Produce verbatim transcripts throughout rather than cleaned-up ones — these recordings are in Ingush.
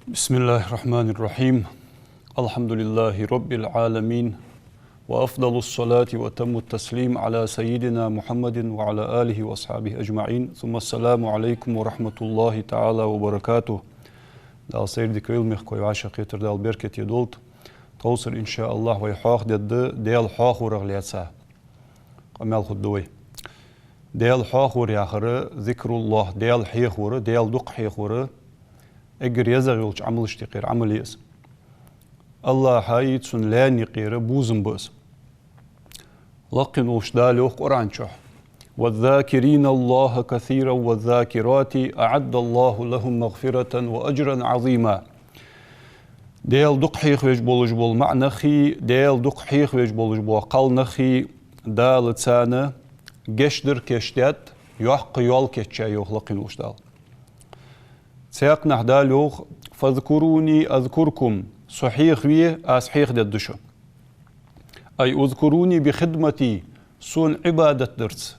بسم الله الرحمن الرحيم. الحمد لله رب العالمين. وأفضل الصلاة وأتم التسليم على سيدنا محمد وعلى آله وأصحابه أجمعين. ثم السلام عليكم ورحمة الله تعالى وبركاته. Дала сайре дика вайла, мехкахой, вӀашагӀкхетар Дала беркате долда. Тховсара, иншааллахӀ, вай хьоахадергда Даьла хьоахорах лаьца. Къамаьл хургда вай. Даьла хьоахор яхар, зикруллахӀ, Даьла хьехавар, Даьла дукха хьехавар, эггара езагӀа йолча Ӏамалашта юкъера Ӏамал я из. АллахӀаи цун лаьна юкъера бувзам ба из. Лакхе волча Дала йоах Къуръан чу: والذاكرين الله كثيرا والذاكرات أعد الله لهم مغفرة وأجرا عظيما. Даьла дукха хьехавеш болаш бола маӀа нахи, Даьла дукха хьехавеш болаш бола кхалнахи Дала царна гешт дар кийчдаьд, йоккха йоал кийчъяь, йоах лакхе волча Дала. Цхьаькханахьа Дала йоах: فاذكروني أذكركم, со хьехаве, аз хьехадергда шо. أي اذكروني بخدمتي, сона Ӏибадат дарца.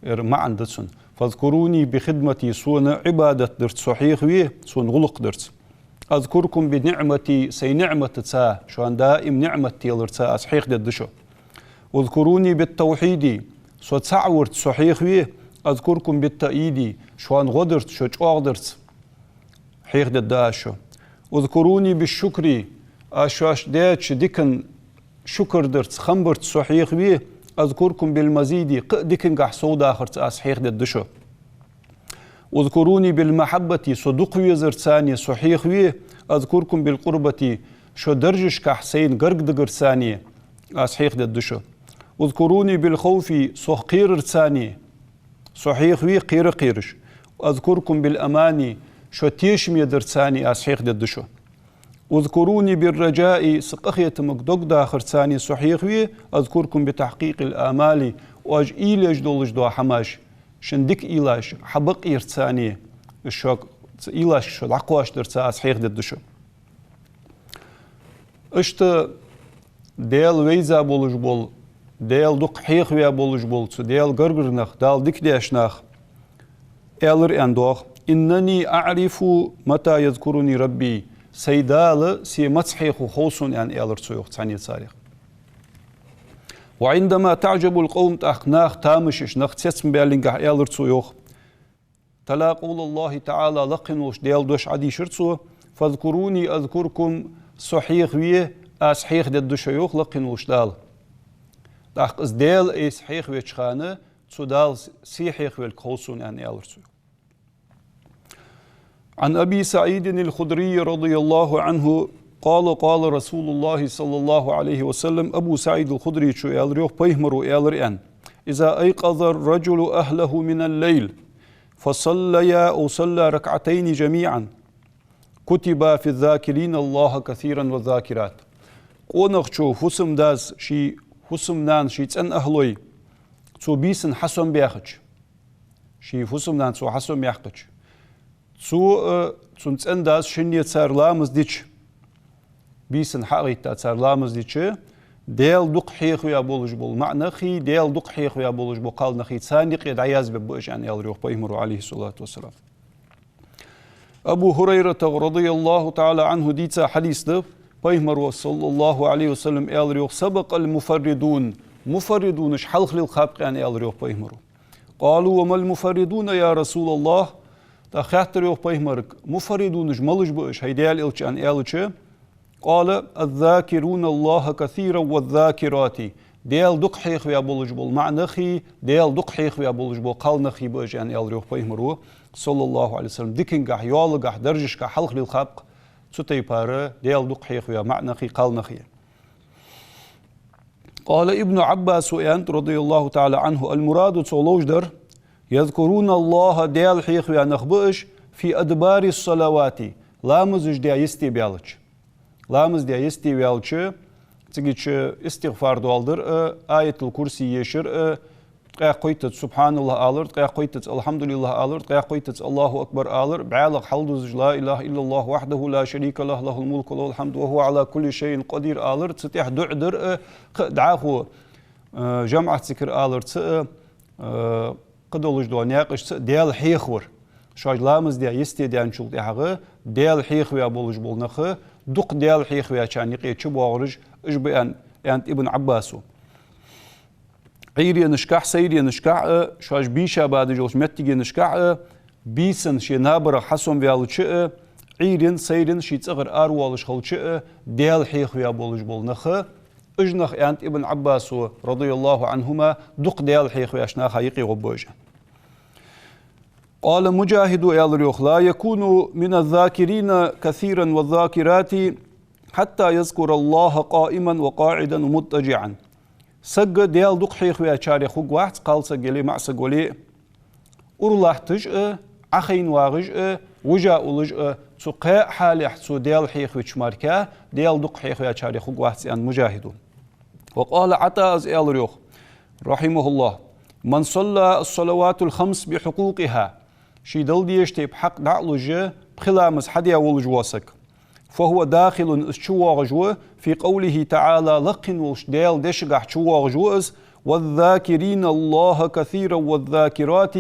Ер маӀан да цун. فاذكروني بخدمتي, сона Ӏибадат дарца со хьехаве, сона гӀулакх дарца. أذكركم بنعمتي, сай ниӀматаца, шоана даим ниӀмат теларца аз хьехадергда шо. اذكروني بالتوحيد, со цаӀ варца со хьехаве, أذكركم بالتأييد, шоана гӀо дарца, шо чӀоагӀдарца хьехадергда аз шо. اذكروني بالشكر, аз шоашта даьча дикан шукр дарца, хамбарца со хьехаве, أذكركم بالمزيد, кхы а дикангахьа совдахарца аз хьехадергда шо. اذكروني بالمحبة, со дукха везарцани со хьехаве, أذكركم بالقربة, шо даржашкахьа сайна гаргдагарцани аз хьехадергда шо. اذكروني بالخوف, сох кхерарцани со хьехаве, кхера а кхераш. أذكركم بالأمان, шо тешаме дарцани аз хьехадергда шо. اذكروني بالرجاء, са къахетамага дог дахарцани со хьехаве, أذكركم بتحقيق الآمال, оаш уйла еш долаш дола хӀамаш, шун дика уйлаш хьабакъярцани, шо, цу уйлашка шо дӀакхоачашдарца аз хьехадергда шо. Иштта Даьла вайза болаш бола, Даьла дукха хьехаваь болаш бола цу Даьла гаргара нах, Дала дика деш нах аьлар аьнна доагӀа: إنني أعرف متى يذكرني ربي, сай Дала се маца хьехав хов сона, аьнна, аьлар цо, йоах, цхьанне царех. وعندما تعجب القوم, тӀаккха нах тамаш еш, нах цецбаьллингахьа аьлар цо, йоах. تلا قول الله تعالى, лакхе волча Даьла дош Ӏодийшар цо: فاذكروني أذكركم, со хьехаве, аз хьехадергда шо, йоах лакхе волча Дала. ТӀаккха из Даьла айса хьехавеча хана, цу Дала се хьехавелга хов сона, аьнна, аьлар цо. عن أبي سعيد الخدري رضي الله عنه قال قال رسول الله صلى الله عليه وسلم, Абу СаӀид ал-Худрийс аьлар, йоах, пайхамаро аьлар аьнна: إذا أيقظ الرجل أهله من الليل فصليا أو صلى ركعتين جميعا كتبا في الذاكرين الله كثيرا والذاكرات. Къонахчо, фусам-дас ший, фусам-нана ший цӀен ахӀлой, цо бийсан хьасомабаьхача, ший фусам-нана цо хьасомаяьккхача, цо а, цун цӀен-дас шинне цар ламаз дича, бийсан хьа а гӀайтта цар ламаз дича, Даьла дукха хьехаваь болаш бола маӀа нахи, Даьла дукха хьехаваь болаш бола кхалнахи, царна юкъе дӀаязбергба уж, аьнна, аьлар, йоах, пайхамаро, عليه الصلاة والسلام. Абу ХӀурайрата, رضي الله تعالى عنه, дийца хьадис да, пайхамаро, صلى الله عليه وسلم, аьлар, йоах: سبق المفردون, муфарридунаш хьалха лилхаб-кх, аьнна, аьлар, йоах, пайхамаро. قالوا وما المفردون يا رسول الله؟ ТӀаккха хаьттар, йоах, пайхамарга: муфарридунаш малаш ба уж, хӀай Даьла элча, аьнна аьлча, قال: الذاكرون الله كثيرا والذاكرات. Даьла дукха хьехаваь болаш бола маӀа нахи, Даьла дукха хьехаваь болаш бола кхалнахи ба уж, аьнна, аьлар, йоах, пайхамаро, صلى الله عليه وسلم. Дикангахьа, йоалагахьа, даржашкахьа хьалха лилхаб-кх цу тайпара Даьла дукха хьехаваь маӀа нахи, кхалнахи. قال ابن عباس, аьннад, رضي الله تعالى عنه: المراد, цо ловш дар: يذكرون الله, Даьла хьехаваь нах ба уж, في أدبار الصلوات, ламазаш даь йисте баьлча. Ламаз даь йисте ваьлча, цига чу истигъфар доаладар а, аятул-курси ешар а, ткъаь кхойттаза سبحان الله алар, ткъаь кхойттаза الحمد لله алар, ткъаь кхойттаза الله أكبر алар, бӀаьлагӀа хьалдузаш لا إله إلا الله وحده لا شريك له، له الملك وله الحمد وهو على كل شيء قدير алар, цу тӀехьа дуӀа дар а, кхы а дӀахо, э, жамаӀат зикр аларца а, э, Кхы долаш дола наькъашца Даьла хьехавар. Шоаш ламаз даь, йисте даьнначул тӀехьагӀа Даьла хьехаваь болаш бола нах, дукха Даьла хьехаваьчарна юкъе чубоагӀараш, уж ба аьнна, аьннад Ибн Ӏаббаса. Ӏуйренашкахь, сайренашкахь а, шоаш бийша бадаш йолча моттигашкахь а, бийсан ший набарах хьасомаваьлча а, Ӏуйрен, сайрен ший цӀагӀара аравоалаш хилча а, Даьла хьехаваь болаш бола нах, уж нах, аьннад Ибн Ӏаббаса, رضي الله عنهما, дукха Даьла хьехаваьча наха юкъе гӀоргба уж. قال مجاهد, аьлар йоах: لا يكون من الذاكرين كثيرا والذاكرات حتى يذكر الله قائما وقاعدا ومضطجعا. Саг Даьла дукха хьехаваьчарех хургвац, кхалсаг яле а, маӀасаг вале а. Ура латташ а, Ӏохайна вагӀаш а, вижа уллаш а, цу кхаь хьалехь цо Даьла хьехавича мара Даьла дукха хьехаваьчарех хургвац, аьннад Мужахида. وقال عطاء, из аьлар йоах, رحمه الله: من صلى الصلوات الخمس بحقوقها, ший дала дезаш тайпа хьакъ дӀа а луш, пхи ламаз хьадаь волаш вола саг, فهو داخل, из чувоагӀаш ва, في قوله تعالى, лакхе волча Даьла дешагахь чувоагӀаш ва из: والذاكرين الله كثيرا والذاكرات,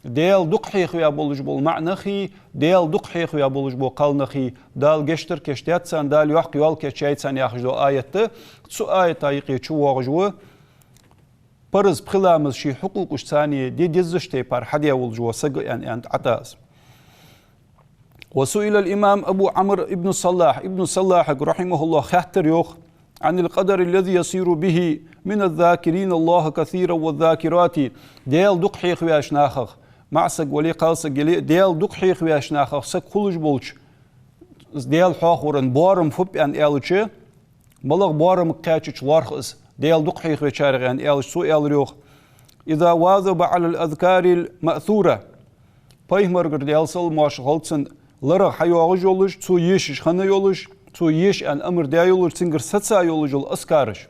Даьла дукха хьехаваь болаш бола маӀа нахи, Даьла дукха хьехаваь болаш бола кхалнахи, Дала гешт дар кийчдаьд царна, Дала йоккха йоал кийчъяьй царна, яхаш дола аят да. Цу аята юкъе чувоагӀаш ва, парз пхи ламаз ший хьукъукъашца де дезача тайпара хьадаь волаш вола саг, аьнна, аьннад Ӏатаъа. وسئل الإمام أبو عمرو بن الصلاح, Ибн Саллахьага, رحمه الله, хаьттар йоах: عن القدر الذي يصير به من الذاكرين الله كثيرا والذاكرات, Даьла дукха хьехаваьча нахах, маӀасаг вале а, кхалсаг яле а, Даьла дукха хьехаваьча нахах саг хулаш болча Даьла хьехавара боарам фу ба аьнна аьлча, малагӀа боарамга кхаьчача лоархӀ из Даьла дукха хьехавечарех аьнна аьлча, цо аьлар йоах: إذا واظب على الأذكار المأثورة, пайхамарагара, Даьла салам-моаршал хилда цунна, ларах хьайоагӀаш йолаш, цо ешаш хинна йолаш, цо еша аьнна амар даь йолаш, цунгара саца йолаш йола азкараш,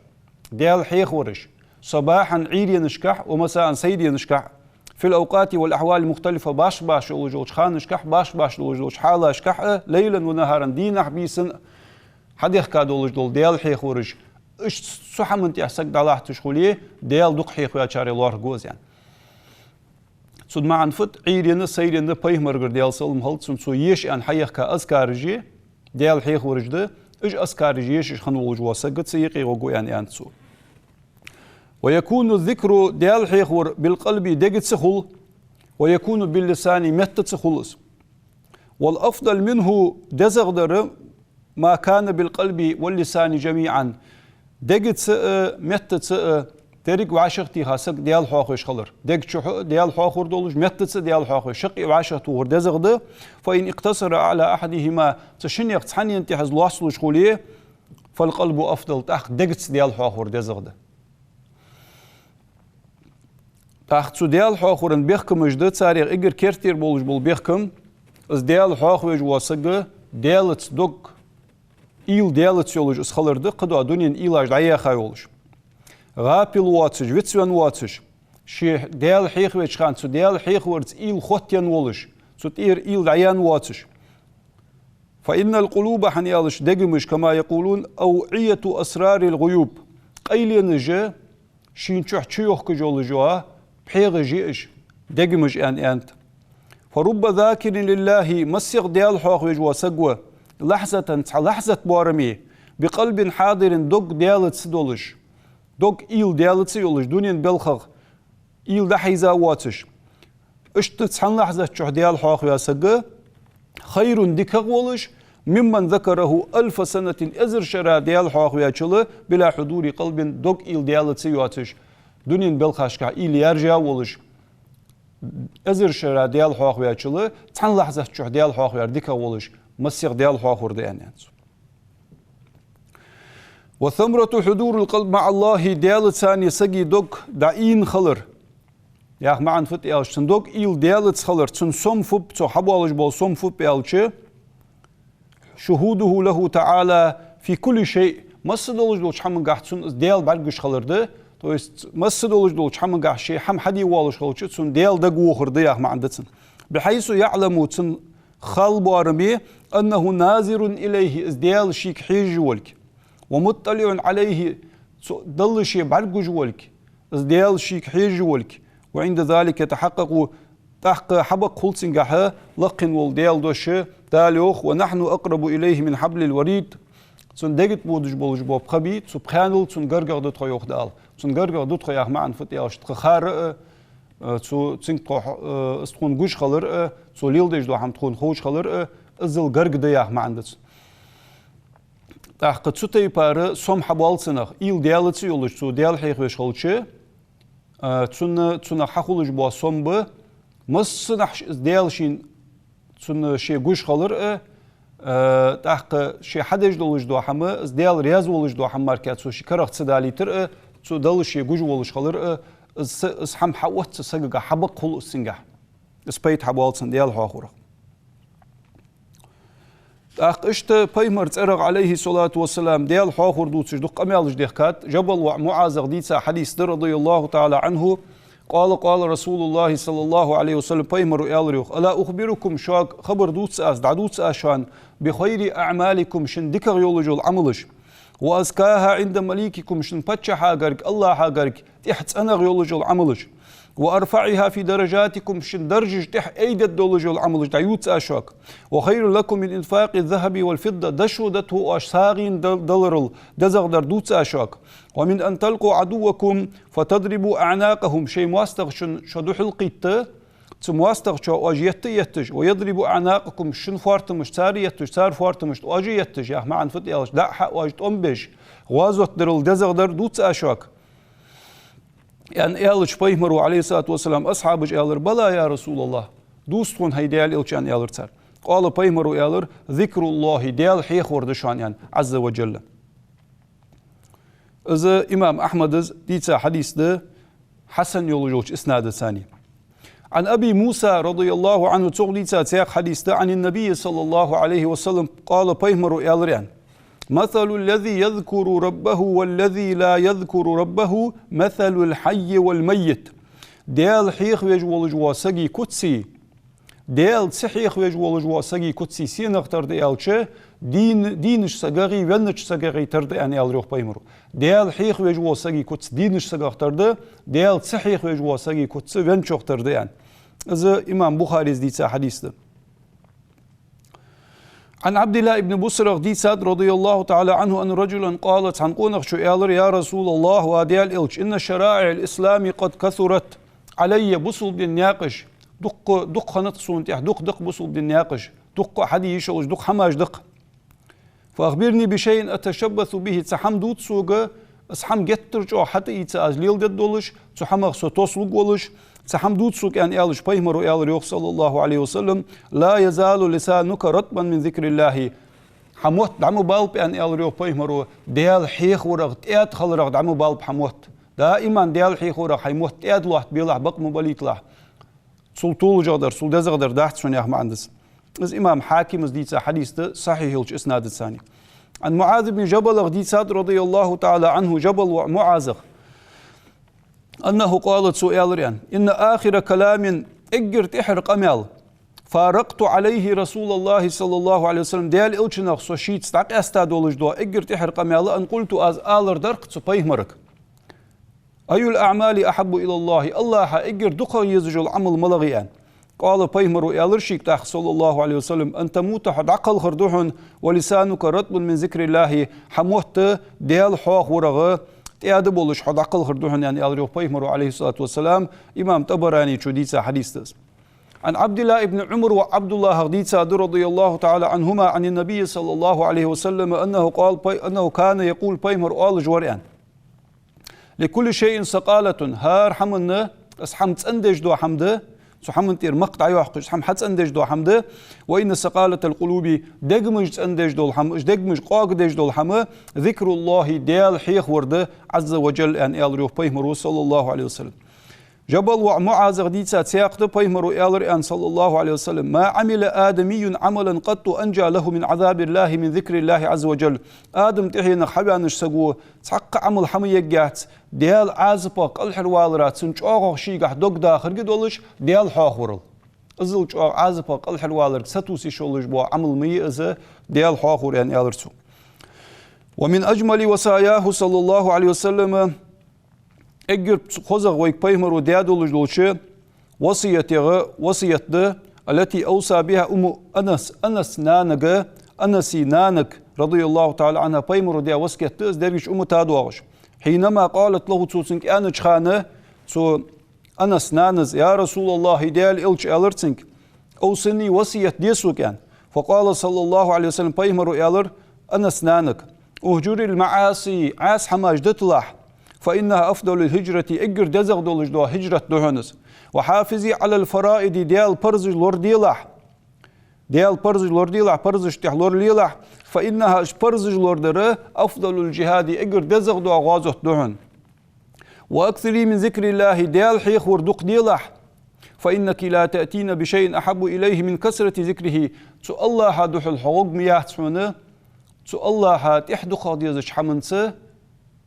Даьла хьехавараш, صباحا, Ӏуйренашкахь, ومساء, сайренашкахь, في الأوقات والأحوال المختلفة, башха-башха йолаш йолча ханашкахь, башха-башха йолаш йолча хьалашкахь а, ليلا ونهارا, дийнахьа-бийсанна а хьадехка долаш дола Даьла хьехавараш, иштта цу хӀаман тӀа саг дӀалатташ хуле, Даьла дукха хьехаваьчарех лоархӀаргва из, аьнна. Цун маӀан фуд? Ӏуйренна, сайренна пайхамарагара, Даьла салам хилда цунна, цо еша аьнна хьаехка азкараш, Даьла хьехавараш да, уж азкараш ешаш хинна волаш вола саг цу юкъе гӀоргва, аьнна, аьннад цо. ويكون الذكر, Даьла хьехавар, بالقلب, дегаца хул, ويكون باللسان, меттаца хул из. والأفضل منه, дезагӀдар, ما كان بالقلب واللسان جميعا, дегаца а, меттаца а деррига вӀашагӀтеха саг Даьла хьоахавеш хилар. Дег чу а Даьла хьоахавар долаш, меттаца а Даьла хьоахавеш, шаккхе вӀашагӀтохар дезагӀа да. فإن اقتصر على أحدهما, цу шиннех цхьаннена тӀа из лоацлуш хуле, فالقلب أفضل, тӀаккха дегаца Даьла хьоахавар дезагӀа да. ТӀаккха цу Даьла хьоахавара бехкамаш да, царех эггара керттера болаш бола бехкам, из Даьла хьоахавеш вола саг Даьлаца дог, уйла Даьлаца йолаш из хилар да, кхыдола дунен уйлаш дӀаяьха йолаш. ГӀапил воацаш, вицвенна воацаш, ше Даьла хьехавеча хана цу Даьла хьехаварца уйла хоттаенна волаш, цу тӀера уйла дӀаяьнна воацаш. فإن القلوب, хӀана аьлча дегамаш, كما يقولون, أوعية أسرار الغيوب, къайленаш шийна чу чуйохкаш йолаш йола пхьегӀаш я уж, дегамаш, аьнна, аьннад. فرب ذاكر لله, массехк Даьла хьоахавеш вола саг ва, لحظة, цхьа лахьзат боараме, بقلب حاضر, дог Даьлаца долаш, дог, уйла Даьлаца йолаш, дунен балхах уйла дӀахьийза воацаш. Иштта цхьан лахьзат чу Даьла хьоахаваь саг خير, дикагӀа волаш, ممن ذكره ألف سنة, эзар шера Даьла хьоахаваьчул, بلا حضور قلب, дог, уйла Даьлаца йоацаш, дунен балхашкахь уйла яьржа волаш, эзар шера Даьла хьоахаваьчул цхьан лахьзат чу Даьла хьоахаваьр дикагӀа волаш, массехк Даьла хьоахавар да, аьнна, аьннад цо. وثمرة حضور القلب مع الله, Даьлаца сага дог дӀаийна хилар. Яха маӀан фуд аьлча, цун дог, уйла Даьлаца хилар, цун сом фу ба, цо хьабоалаш бола сом фу ба аьлча, شهوده له تعالى في كل شيء, масса долаш долча хӀамангахь цунна из Даьла бӀаргагуш хилар да, то есть масса долаш долча хӀамангахь ше хӀама хьаде воалаш хилча, цунна Даьла дагавохар да, яха маӀан да цун. بحيث يعلم, цунна хала боараме, أنه ناظر إليه, из Даьла шийга хьежаш волга, ومطلع عليه, цу Далла ше бӀаргагуш волга, из Даьла шийга хьежаш волга, وعند ذلك يتحقق, тӀаккха хьабакъ хул цунгахьа лакхе вола Даьла дош, Дала йоах: «ونحن أقرب إليه من حبل الوريد». Цун дега тӀа бодаш болаш бола пха бий, цу пхенал цун гаргагӀа да тхо, йоах Дала. Цун гаргагӀа да тхо яха маӀан фуд аьлча, тха хар а, э, цу, цунга тхо, э, из тхона гуш хилар а, цо леладеш дола хӀама тхона ховш хилар а, иззал гарга да яха маӀан да цун. ТӀаккха цу тайпара сом хьабоал цунах, уйла Даьлаца йолаш, цо Даьла хьехавеш хилча, а, цунна, цунах хьахулаш бола сом ба, массанахьа ш-, Даьла шийна, цунна ше гуш хилар а, а, тӀаккха ше хьадеш долаш дола хӀама, из Даьла раьза волаш дола хӀама мара цо ший карах ца далийтар а, цо Далла ше гуш волаш хилар а, из са-, из хӀама хьаоттаца сагага хьабакъ хул из цунгахьа. Из пайда хьабоал цунна Даьла хьоахорах. ТӀаккха иштта Пайхамара цӀерагӀа, عليه الصلاة والسلام, Даьла хьоахор дувцаш дукха къамаьлаш дехкад. Жабал воӀа МуӀазах дийца хьадис да, رضي الله تعالى عنه. قال: قال رسول الله صلى الله عليه وسلم, Пайхамара аьлар, йоах: «ألا أخبركم, шуга хабар дувций аз, дӀадувций аз шоана, بخير أعمالكم, шун дикагӀа йолаш йола Ӏамалаш, وأزكاها عند مليككم, шун паччахьа гарга, АллахӀа гарга тӀехьа цӀенагӀа йолаш йола Ӏамалаш, وأرفعها في درجاتكم, шун даржаш тӀехьа айдергдолаш йола Ӏамалаш дӀадувций аз шуга, وخير لكم من إنفاق الذهب والفضة, дошо дото оаш сагӀийна дал-, даларал дезагӀдар дувций аз шуга, ومن أن تلقوا عدوكم فتضربوا أعناقهم, шоай моастагӀчун шо духьалкхийтта, цу моастагӀчоа оаш етта а етташ, ويضربوا أعناقكم, шун фоартамаш цар етташ, цар фоартамашта оаш етташ, яха маӀан фуд аьлча, дӀа-хьа оаш тӀом беш, гӀазот дарал дезагӀдар дувций аз шуга», аьнна аьлча, Пайхамара, عليه الصلاة والسلام, асхьабаша аьлар: «بلى يا رسول الله, дувца тхона, хӀай Даьла Элча», аьнна аьлар цар. قال, Пайхамара аьлар: «ذكر الله, Даьла хьехавар да шоана», аьнна, عز وجل. Из имам Ахьмада дийца хьадис да, хьасан йолаш йолча иснадаца. عن أبي موسى رضي الله عنه, цох дийца цхьаькха хьадис да, عن النبي صلى الله عليه وسلم قال, Пайхамара аьлар, аьнна: «مثل الذي يذكر ربه والذي لا يذكر ربه مثل الحي والميت». Даьла хьехавеш волаш вола сагий куцций, Даьла ца хьехавеш волаш вола сагий куцций сенах тара да аьлча, дийна-, дийнача сагагӀеи веннача сагагӀеи тара да, аьнна, аьлар, йоах, Пайхамара. Даьла хьехавеш вола сагий куц дийнача сагах тара да, Даьла ца хьехавеш вола сагий куц венначох тара да, аьнна. Из имам Бухарес дийца хьадис да. عن عبد الله بن بصرة дийцад, رضي الله تعالى عنه, أن رجلا قال, цхьан къонахчо аьлар: «يا رسول الله, ва Даьла Элча, إن شرائع الإسلام قد كثرت علي, бусалба дина наькъаш дукха, дукха хиннад-кх сона тӀехьа, дукха да-кх бусалба дина наькъаш, дукха хьаде йиш йолаш, дукха хӀамаш да-кх. فأخبرني بشيء أتشبث به, цхьа хӀама дувца сога, из хӀама геттара чӀоагӀа хьатӀаийца аз леладергдолаш, цу хӀамах со тослургдолаш волаш, цхьа хӀама дувца сога», аьнна аьлча, Пайхамара аьлар, йоах, صلى الله عليه وسلم: «لا يزال لسانك رطبا من ذكر الله». Хьа мотт дӀа ма балба, аьнна аьлар, йоах, Пайхамара, Даьла хьехаварах, тӀаьда хиларах дӀа ма балба хьа мотт. Даим Даьла хьехаварах хьай мотт тӀаьда лоаттабелахь, бакъ ма балийталахь. Цул толашагӀдар, цул дезагӀдар дац шоана, яха маӀан да из. Из имам Хьакима дийца хьадис да, сахьихь йолча иснадаца. عن معاذ بن جبل дийцад, رضي الله تعالى عنه, Жабал воӀа МуӀазах, أنه قال, цо аьлар, аьнна: «إن آخر كلام, эггара тӀехьара къамаьл, فارقت عليه رسول الله صلى الله عليه وسلم, Даьла Элчанах со шийца дӀакъаьста долаш дола эггара тӀехьара къамаьл, أن قلت, аз алар дар-кх цу Пайхамарга: أي الأعمال أحب إلى الله, АллахӀа эггара дукхагӀа езаш йола Ӏамал малагӀа я?» قال, Пайхамара аьлар шийга тӀаккха, صلى الله عليه وسلم: «أن تموت, хьо дӀакхалхар да хьона, ولسانك رطب من ذكر الله, хьа мотт Даьла хьоахаварах тӀаьда болаш хьо дӀакхалхар да хьона», аьнна аьлар, йоах, Пайхамара, عليه الصلاة والسلام. Имам ТӀабаранечо дийца хьадис да из. عن عبد الله بن عمر, ва ӀабдуллахӀах дийцад, رضي الله تعالى عنهما عن النبي صلى الله عليه وسلم أنه قال, пай-, أنه كان يقول, Пайхамар оалаш вар, аьнна: «لكل شيء صقالة, хӀара хӀаманна, из хӀама цӀендеш дола хӀама да, цу хӀаман тӀера макх дӀайоаккхаш, из хӀама хьацӀендеш дола хӀама да, وإن صقالة القلوب, дегамаш цӀендеш дола хӀама, уж дегамаш къоагадеш дола хӀама, ذكر الله, Даьла хьехавар да, عز وجل», аьнна аьлар, йоах, Пайхамара, صلى الله عليه وسلم. Жабал воӀа МуӀазах дийца цхьаькха да, Пайхамара аьлар, аьнна, صلى الله عليه وسلم: «ما عمل آدمي عملا قط أنجى له من عذاب الله من ذكر الله عز وجل». Адам тӀехьенах хьаваьннача саго цхьаккха Ӏамал хьа ма ергьяц, Даьла Ӏазапах кӀалхарвалара цунна чӀоагӀагӀа шийгахьа дог дахарга долаш, Даьла хьоахаварал. Иззал чӀоагӀа Ӏазапах кӀалхарваларга сатувса йиш йолаш бола Ӏамал ма йий из, Даьла хьоахавар, аьнна аьлар цо. ومن أجمل وصاياه صلى الله عليه وسلم эггара цу хозагӀа вайга пайхамаро даь долаш долча васиятех васият да, التي أوصى بها أم أنس, Анаса нанага, Анаса нанага, رضي الله تعالى عنها, пайхамаро даь васият да из, дерригача уммата доагӀаш. حينما قالت له, цо цунга аьннача хана, цу Анаса нанас: «يا رسول الله, Даьла элча», аьлар цунга, «أوصني, васият де сога», аьнна. فقال صلى الله عليه وسلم, пайхамаро аьлар Анаса нанага: «اهجر المعاصي, Ӏаьса хӀамаш диталахь, فإنها أفضل الهجرة, эггара дезагӀа долаш дола хӀижрат да хьона из. وحافظي على الفرائض, Даьла парзаш лораделахь, Даьла парзаш лораделахь, парзашта тӀехьа лоралелахь, فإنها, уж парзаш лорадар, أفضل الجهاد, эггара дезагӀа дола гӀазот да хьона. وأكثري من ذكر الله, Даьла хьехавар дукха делахь, فإنك لا تأتين بشيء أحب إليه من كثرة ذكره, цу АллахӀа духьал хьо гӀоргма яц хьона, цу АллахӀа тӀехьа дукхагӀа дезача хӀаманца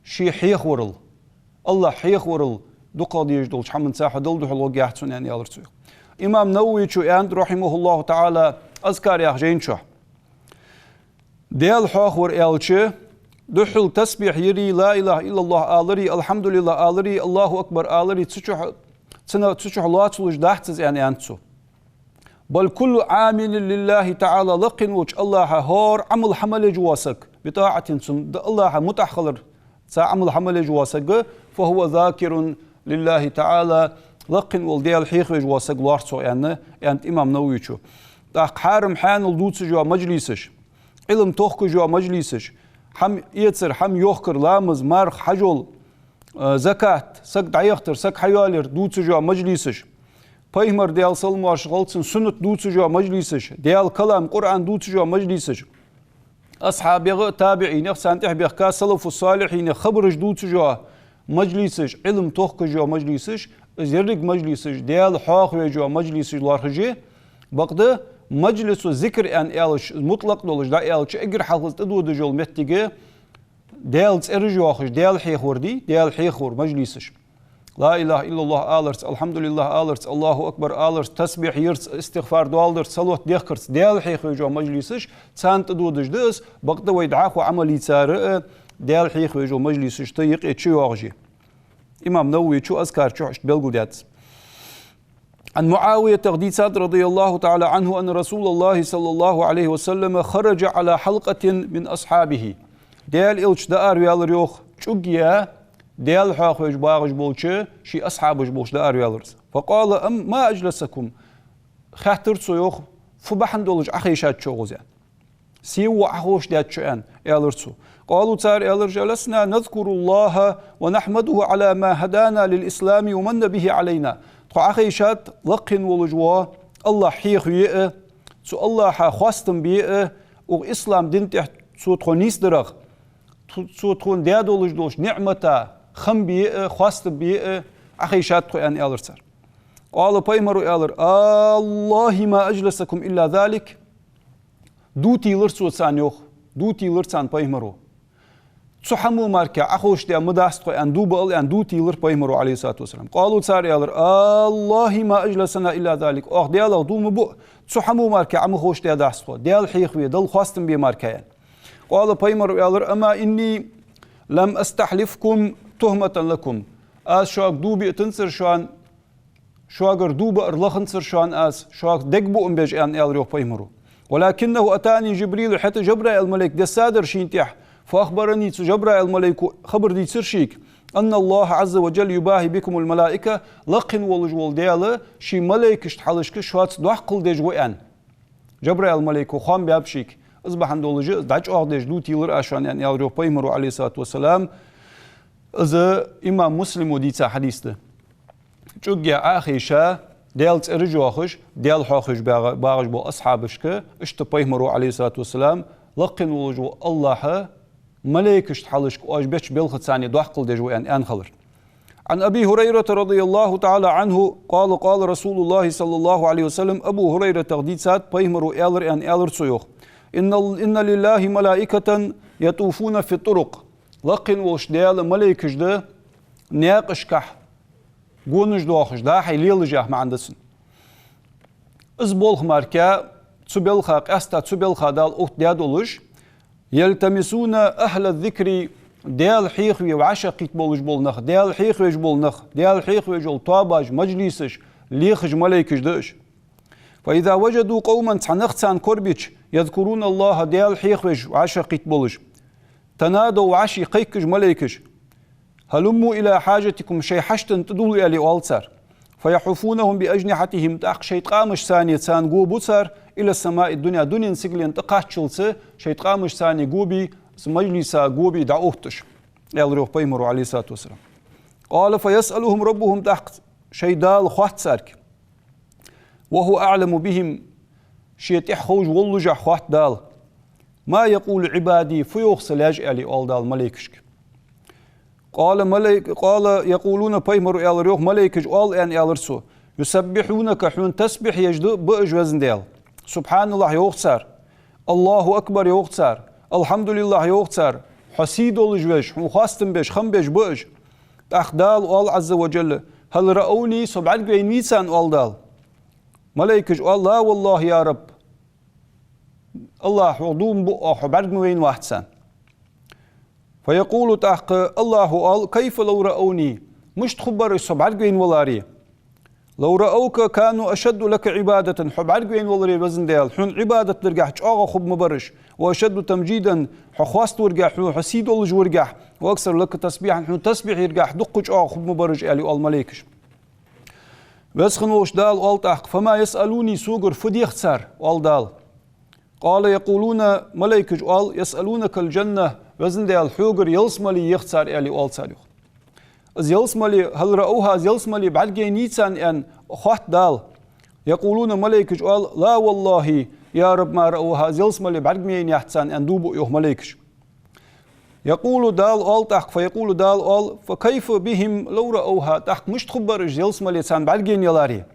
ше хьехаварал. АллахӀ хьехаварал дукхагӀа дезаш долча хӀаманца хьо Далла духьал гӀоргьяц хьона», аьнна, аьлар цо. Имам Нававийс аьннад, رحمه الله تعالى, Азкар яхача жайна чу: Даьла хьехавар аьлча, духхьал тасбихь яри, لا إله إلا الله алари, الحمد لله алари, الله أكبر алари, цу чу, цу чу лоацалуш дац из, аьнна, аьннад цо. بل كل عامل لله تعالى, лакхе волча АллахӀа хӀара Ӏамал хьа мел еш вола саг, بطاعة, цунна АллахӀа мутӀахьа хиларца Ӏамал хьа мел еш вола саг, فهو ذاكر لله تعالى, лакхе волча Даьла хьехавеш вола саг лоархӀ цо, аьнна, аьннад имам Нававийс. ТӀаккха хьарам-хьанал дувцаш йола мажлисаш, Ӏилма тохкаш йола мажлисаш, хӀама эцар, хӀама йохкар, ламаз, марха, хьажол, э, закат, саг дӀаяхийтар, саг хьайоалаяр дувцаш йола мажлисаш, пайхамара, Даьла салам-моаршал хилда цунна, суннат дувцаш йола мажлисаш, Даьла калам, Къуръан дувцаш йола мажлисаш, асхьабех а, табиӀинех а, царна тӀехьа баьхка салафу-салихьинех хабараш дувцаш йола мажлисаш, Ӏилма тохкаш йола мажлисаш, из еррига мажлисаш, Даьла хьехавеш йола мажлисаш лоархӀаш я. Бакъда мажлису зикр аьнна аьлча, мутлакъ долаш дӀааьлча, эггара хьалха из тӀадодаш йола моттиг Даьла цӀераш йоахаш, Даьла хьехавар дий, Даьла хьехавар, мажлисаш. لا إله إلا الله аларца, الحمد لله аларца, الله أكبر аларца, тасбихь ярца, истигӀфар доаладарца, салот дехкарца, Даьла хьехавеш йола мажлисаш, царна тӀадодаш да из, бакъда вай дӀахо Ӏамал ийцар а Даьла хьехавеш йола мажлисашта юкъе чуйоагӀаш я. Имам Нававийс Азкар чу иштта белгалдаьд из. عن معاوية, дийцад, رضي الله تعالى عنه, أن رسول الله صلى الله عليه وسلم خرج على حلقة من أصحابه. Даьла элча дӀаараваьлар, йоах, чӀуг яь, Даьла хьехавеш багӀаш болча ший асхьабаш болча дӀаараваьлар из. فقال: أم ما أجلسكم؟ Хаьттар цо, йоах, фу бахьан долаш Ӏохайшад шо укхаза, аьнна. Сенна ва Ӏоховшадаьд шо, аьнна, аьлар цо. قالوا, цар аьлар: جلسنا نذكر الله ونحمده على ما هدانا للإسلام ومن به علينا. Тхо Ӏохайшад лакхе волаш вола АллахӀ хьехаве а, цу АллахӀа хоастам бе а, укх ислам дина тӀехьа цо тхо нийсдарах, цу-, цо тхона даь долаш долча ниӀмата хам бе а, хоастам бе а Ӏохайшад тхо, аьнна, аьлар цар. قال, пайхамаро аьлар: والله ما أجلسكم إلا ذلك. Дув тийлар цо царна, йоах, дув тийлар царна пайхамаро. Цу хӀамо мара Ӏоховшадаь ма дац тхо, аьнна, дув биъал, аьнна, дув тийлар пайхамаро, عليه الصلاة والسلام. قالوا, цар аьлар: والله ما أجلسنا إلا ذلك. Оаха Даьлах дув ма буъ, цу хӀамо мара Ӏо ма ховшадаь дац тхо, Даьла хьехаве, Далла хоастам бе мара, аьнна. قال, пайхамаро аьлар: أما إني لم أستحلفكم تهمة لكم. Аз шуга дув биъийтанзар шоана, шугара дув баар лаханзар шоана аз, шуга дегабуам беш, аьнна, аьлар, йоах, пайхамаро. ولكنه أتاني جبريل, хӀаьта Жабраил малайк дессадар шийна тӀехьа. فأخبرني, цу Жабраил малайко хабар дийцар шийга, أن الله عز وجل يباهي بكم الملائكة, лакхе волаш вола Даьла ший малайкашта хьалхашка шоца доккхал деш ва, аьнна. Жабраил малайко хоам баьб шийга, из бахьан долаш из дӀачӀоагӀдеш дув тийлар аз шоана, аьнна, аьлар, йоах, пайхамаро, عليه الصلاة والسلام. Из имам Муслимо дийца хьадис да. ЧӀуг яь, Ӏохайша, Даьла цӀераш йоахаш, Даьла хьехавеш багӀа-, багӀаш бола асхьабашка иштта пайхамаро, عليه الصلاة والسلام, лакхе волаш вола АллахӀ малайкашта хьалхашка оаш беча белхаца доккхал деш ва, аьнна, аьнна хилар. عن أبي هريرة رضي الله تعالى عنه قال: قال رسول الله صلى الله عليه وسلم, Абу ХӀурайратах дийцад, пайхамаро аьлар, аьнна, аьлар цо, йоах: إن، إن لله ملائكة يطوفون في الطرق. Лакхе волча Даьла малайкаш да наькъашкахь гонаш доахаш, дӀа-хьа лелаш яха маӀан да цун. Из болх мара, цу белха, къаьстта цу белха Дала оттадаь долаш, يلتمسون أهل الذكر, Даьла хьехаве вӀашагӀкхийтта болаш бола нах, Даьла хьехавеш бола нах, Даьла хьехавеш йола тоабаш, мажлисаш лехаш малейкаш да уж. فإذا وجدوا قوما, цхьа нах царна корабича, يذكرون الله, Даьла хьехавеш вӀашагӀкхийтта болаш, تنادوا, вӀаший кхайкаш малейкаш: هلموا إلى حاجتكم, шоай хьаштана тӀадувла, аьле оал цар. فيحفونهم بأجنحتهم, тӀаккха шоай ткъамашца царна гобу цар, إلى السماء الدنيا, дунен сигален тӀакхаччалца шоай ткъамашца гобий, из мажлиса гобий дӀаотташ, аьлар йоах пайхамаро, عليه الصلاة والسلام. قال فيسألهم ربهم, тӀаккха шоай Дала хоатт царга. وهو أعلم بهم, ше тӀех ховш воллашехь хоатт Дала: ما يقول عبادي, фу йоах са лаьш, аьле оал Дала малейкашка. قال ملك قال يقولون, пайхамаро аьлар йоах, малейкаша оал аьнна, аьлар цо: يسبحونك, хьона тасбихь еш ба уж, везан Даьла. سبحان الله йоах цар, الله أكبر йоах цар, الحمد لله йоах цар, хьо сий долаш веш, хьона хоастам беш, хам беш ба уж. ТӀаккха Дала оал, عز وجل: هل رأوني, со бӀаргавайнавий царна, оал Дала. Малейкаша оал: لا والله يا رب, АллахӀ, хьох дув буъ оаха, хьо бӀарга ма вайнавац царна. فيقول, тӀаккха АллахӀо оал: كيف لو رأوني, мишта хургбар уж со бӀаргавайнаваларе? لو رأوك كانوا أشد لك عبادة, хьо бӀаргавайнаваларе, везан Даьла, хьона Ӏибадат даргахьа чӀоагӀа хургма бар уж, وأشد تمجيدا, хьо хоаставаргахьа, хьона хьо сий долаш варгахьа, وأكثر لك تسبيحا, хьона тасбихь яргахьа дукха чӀоагӀа хургма бар уж, аьле оал малейкаша. Веза хинна волча Дала оал тӀаккха: فما يسألوني, согара фу дех цар, оал Дала. قال يقولون, малейкаша оал: يسألونك الجنة, везан Даьла, хьогара ялсмале ех цар, аьле оал цар йоах. Из ялсмале, هل رأوها, из ялсмале бӀаргавайнавий царна, аьнна, хоатт Дала. يقولون, малейкаша оал: لا والله يا رب ما رأوها, из ялсмале бӀарга ма вайнаяц царна, аьнна, дув буъ йоах малейкаша. يقول, Дала оал тӀаккха, فيقول, Дала оал: فكيف بهم لو رأوها, тӀаккха мишта хургбар уж ялсмале царна бӀаргавайна яларе?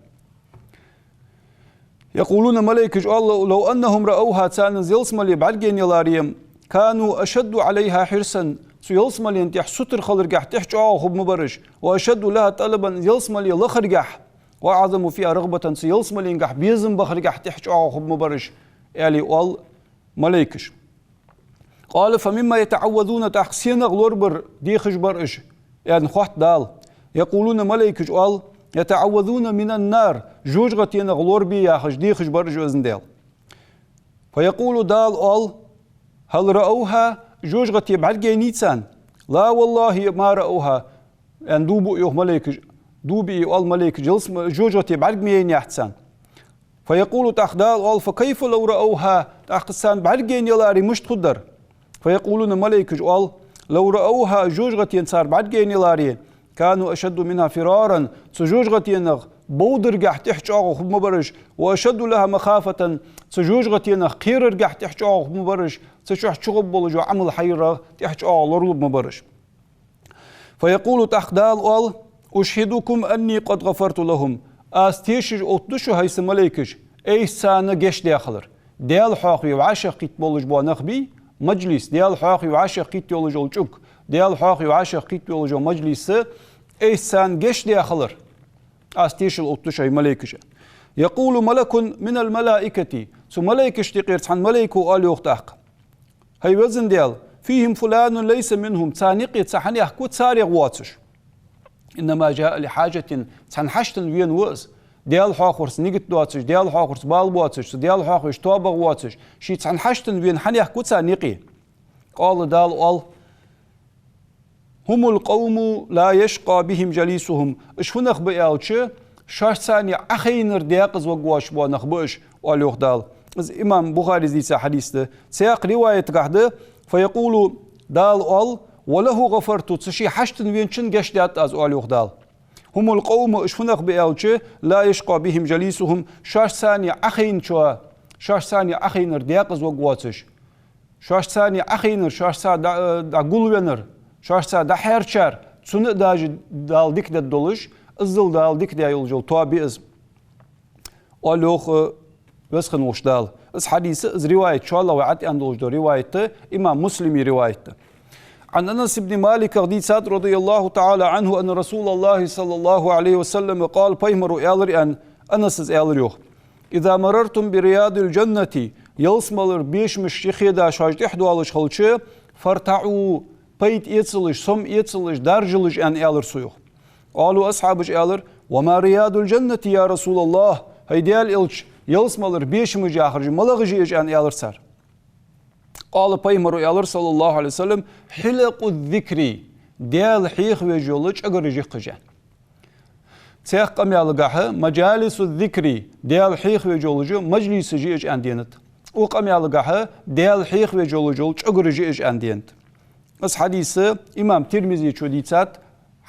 يقولون, малейкаша оал: لو أنهم رأوها, царна из ялсмале бӀаргавайна яларе, كانوا أشد عليها حرصا, цу ялсмален тӀехь сутара хиларгахьа тӀехьа чӀоагӀа хургма бар уж, وأشد لها طلبا, ялсмале лахаргахьа, وأعظم فيها رغبة, цу ялсмаленгахьа безам бахаргахьа тӀехьа чӀоагӀа хургма бар уж, аьле оал малейкаша. قال فمما يتعوذون, тӀаккха сенах лорабар дехаш бар уж, аьнна, хоатт Дала. يقولون, малейкаша оал: يتعوذون من النار, жожагӀатенах лорабе яхаш дехаш бар уж, везан Даьла. فيقول, Дала оал: هل رأوها, жожагӀате бӀаргавайнавий царна? لا والله ما رأوها, аьнна, дув буъ йоах малейкаша, дув буъ оал малейкаша, ялсма-, жожагӀате бӀарга ма вайнаяц царна. فيقول, тӀаккха Дала оал: فكيف لو رأوها, тӀаккха царна бӀаргавайна яларе мишта хургдар? فيقولون, малейкаша оал: لو رأوها, жожагӀатена цар бӀаргавайна яларе, كانوا أشد منها فرارا, цу жожагӀатенах бовдаргахьа тӀехьа чӀоагӀа хургма бар уж, وأشد لها مخافة, цу жожагӀатенах кхераргахьа тӀехьа чӀоагӀа хургма бар уж, цу чухь чугӀоргболаш йола Ӏамал, хьайра тӀехьа чӀоагӀа лоралургма бар уж. فيقول, тӀаккха Дала оал: أشهدكم أني قد غفرت لهم. Аз тешаш оттаду шо, хӀай са малейкаш, айса царна гешт даь хилар. Даьла хьоахаве вӀашагӀкхийтта болаш бола нах бий, мажлис, Даьла хьоахаве вӀашагӀкхийтта йолаш йола чӀуг, Даьла хьоахаве вӀашагӀкхийтта йолаш йола мажлис, айса царна гешт даь хилар аз тешал оттаду шо, хӀай малейкаш. يقول ملك من الملائكة. Цу малейкашта юкъера цхьан малейко оал йоах тӀаккха: ХӀай везан Даьла, فيهم فلان ليس منهم, царна юкъе цхьа хьанехк ва царех воацаш. إنما جاء لحاجة, цхьан хьаштана вена ва из. Даьла хьоахаварца нигат доацаш, Даьла хьоахаварца бала боацаш, цу Даьла хьоахавеш тоабагӀа воацаш, ший цхьан хьаштана вена хьанехк ва царна юкъе. قال, Дала оал: هم القوم لا يشقى بهم جليسهم. Уж фу нах ба аьлча, шоашца Ӏохайнар декъаза варгвоацаш бола нах ба уж, оал йоах Дала. Из имам Бухарис дийца хьадис да. Цхьаькха риваятагахь да: فيقول, Дала оал: وله غفرت, цу ший хьаштана веначунна гешт даьд аз, оал йоах Дала. هم القوم, уж фу нах ба аьлча, لا يشقى بهم جليسهم, шоашца Ӏохайначоа, шоашца Ӏохайнар декъаза варгвоацаш. Шоашца Ӏохайнар, шоашца дӀа-, дӀагулвенар, шоашца дӀахьерчар, цунна а даже Дала дика дергдолаш, иззал Дала дика даь йолаш йола тоаба я из, оал йоах, э, Веза хинна волча Дала. Из хьадис, из риваят, шоллагӀа вай ӀотӀаьнна долаш дола риваят, имам Муслима риваят. عن أنس بن مالك, дийцад, رضي الله تعالى عنه, أن رسول الله صلى الله عليه وسلم قال, пайхамаро аьлар, аьнна, Анаса аьлар йоах: إذا مررتم برياض الجنة, ялсмалера бешамаш юхе да шоаш тӀехьа доалаш хилча, فارتعوا, пайда эцалаш, сом эцалаш, даржалаш, аьнна, аьлар цо, йоах. قالوا, асхьабаша аьлар: وما رياض الجنة يا رسول الله؟ ХӀай Даьла Элча, ялсмалера бешамаш яхараш малагӀаш я уж, аьнна, аьлар цар. قال, пайхамара аьлар, صلى الله عليه وسلم: حلق الذكر, Даьла хьехавеш йола чӀагараш я-кх уж, аьнна. Цхьаькха къамаьлагахьа مجالس الذكر, Даьла хьехавеш йола мажлисаш я уж, аьнна, денад. Укх къамаьлагахьа Даьла хьехавеш йола чӀагараш я уж, аьнна, денад. Из хьадис имам Тирмизечо дийцад,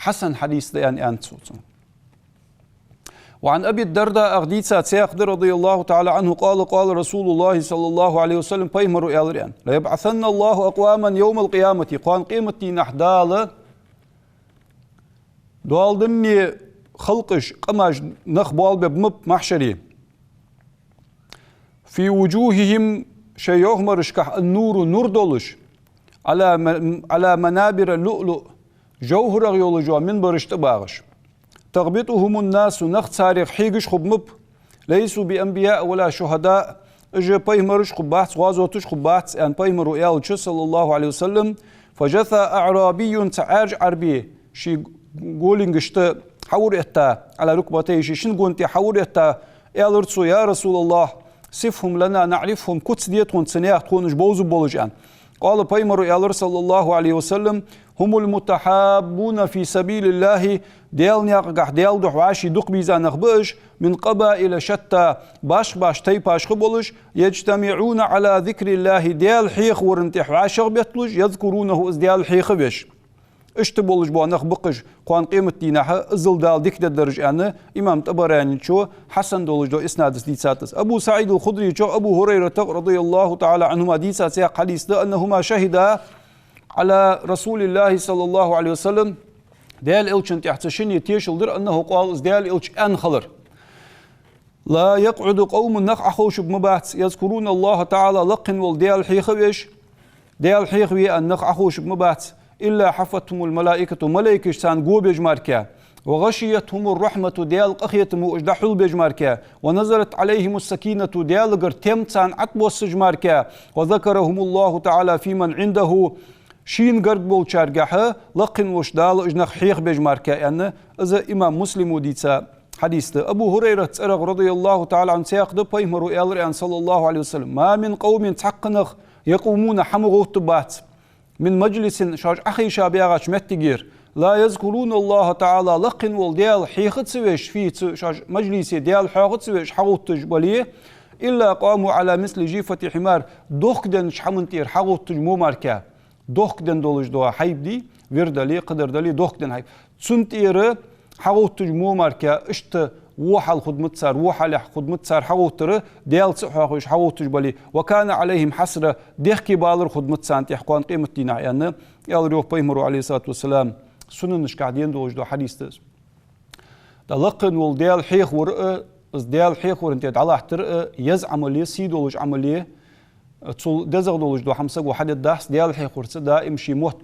хьасан хьадис да, аьнна, аьннад цо цунах. وعن أبي الدرداء, ах дийцад цхьаькха да, رضي الله تعالى عنه, قال: قال رسول الله صلى الله عليه وسلم, пайхамара аьлар, аьнна: ليبعثن الله أقواما يوم القيامة, кхоана къематдийнахьа Дала доал данне халкъаш, къамаш, нах болабергба махьшаре. في وجوههم, шоай йовхамарашкахь النور, нур долаш, على م-, على منابر اللؤلؤ, жовхӀарах йолаш йола минбараш тӀабагӀаш. تغبطهم الناس, нах царех хьегаш хургба. ليسوا بأنبياء ولا شهداء, уж пайхамараш хургбац, гӀазоташ хургбац, аьнна, пайхамара аьлча, صلى الله عليه وسلم. فجثى أعرابي, цхьа Ӏаьржа Ӏарбе ший голингашта хьауретта, على ركبتيه, ший шин гон тӀа хьауретта, аьлар цо: يا رسول الله, صفهم لنا نعرفهم, куц де тхона цу наьха, тхона уж бовзаргболаш, аьнна. قال, пайхамара аьлар, صلى الله عليه وسلم: هم المتحابون في سبيل الله, Даьла наькъагахь Даьла духьа вӀаший дукха бийза нах ба уж, من قبائل شتى, башха-башха тайпаш ха болаш, يجتمعون على ذكر الله, Даьла хьехавара тӀа вӀашагӀбетталуш, يذكرونه, из Даьла хьехавеш. Иштта болаш бола нах ба-кх уж кхоана къематдийнахьа, иззал Дала дика дергдараш, аьнна, имам ТӀабаранечо хьасан долаш дола иснадас дийцад из. Абу СаӀид ал-Худречо Абу ХӀурайратах, رضي الله تعالى عنهما, дийцад цхьаькха хьадис да: أنهما شهدا على رسول الله صلى الله عليه وسلم, Даьла Элчан тӀа цу шинне тешал дир, أنه قال, из Даьла Элча аьнна хилар: لا يقعد قوم, нах Ӏоховшарг ма бац, يذكرون الله تعالى, лакхе вола Даьла хьехавеш, Даьла хьехаве аьнна нах Ӏоховшарг ма бац, إلا حفتهم الملائكة, малайкаша царна го беш мара, وغشيتهم الرحمة, Даьла къахетамо уж дӀахьулбеш мара, ونزلت عليهم السكينة, Даьлагара тем царна ӀотӀабоссаш мара, وذكرهم الله تعالى فيمن عنده, шийна гарга болчаргахьа лакхе волча Дала уж нах хьехабеш мара, аьнна, из имам Муслимо дийца хьадис да. Абу ХӀурайрата цӀерах, رضي الله تعالى عنه, цхьаькха да, пайхамара аьлар, аьнна, صلى الله عليه وسلم: ما من قوم, цхьаккха нах, يقومون, хьа ма гӀовттабац, من مجلس, шоаш Ӏохайша багӀача моттигера, لا يذكرون الله تعالى, лакхе вола Даьла хьеха ца веш, فيه, цу шоаш мажлисе Даьла хьоаха ца веш, хьагӀовтташ бале, إلا قاموا على مثل جيفة حمار, дохкаденнача хӀаман тӀера хьагӀовтташ мо мара, дохкаденна долаш дола хьайба дий, вир дале, кхыдар дале, дохкаденна хьайба. Цун тӀера хьагӀовтташ мо мара, иштта во хьал хургдац цар, во хьалехь хургдац цар хьагӀовттар, Даьла ца хьоахавеш хьагӀовтташ бале, وكان عليهم حسرة, дехкебалар хургдац царна тӀехь кхоана къематдийнахьа, аьнна, аьлар йоах пайхамара, عليه الصلاة والسلام. Сунанашкахь денна долаш дола хьадис да из. ТӀаккха лакхе вола Даьла хьехавар а, из Даьла хьехавара тӀа дӀалаттар а еза Ӏамал я, сий долаш Ӏамал я. Цул дезагӀа долаш дола хӀама саго хьадергдац, Даьла хьехаварца даим ший мотт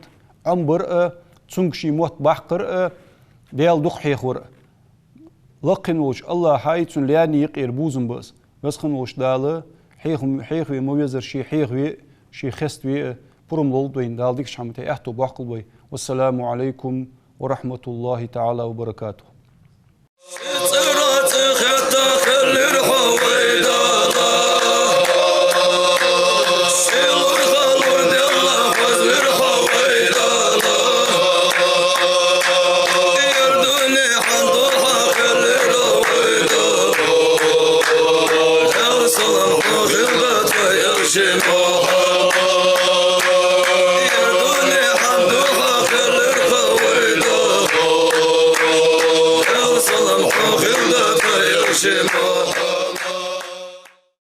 Ӏомабар а, цунга ший мотт баккхар а, Даьла дукха хьехавар а. Лакхе волча АллахӀа а, цун лаьна юкъера бувзам ба из. Веза хинна волча Дала хьех-, хьехаве ма везар, ше хьехаве а, ше хеставе а пурам лолда вайна, Дала дикача хӀаман тӀа аьттув боаккхалба вай. والسلام عليكم ورحمة الله تعالى وبركاته. ЦӀера цӀи хетта хиллар хьо вай,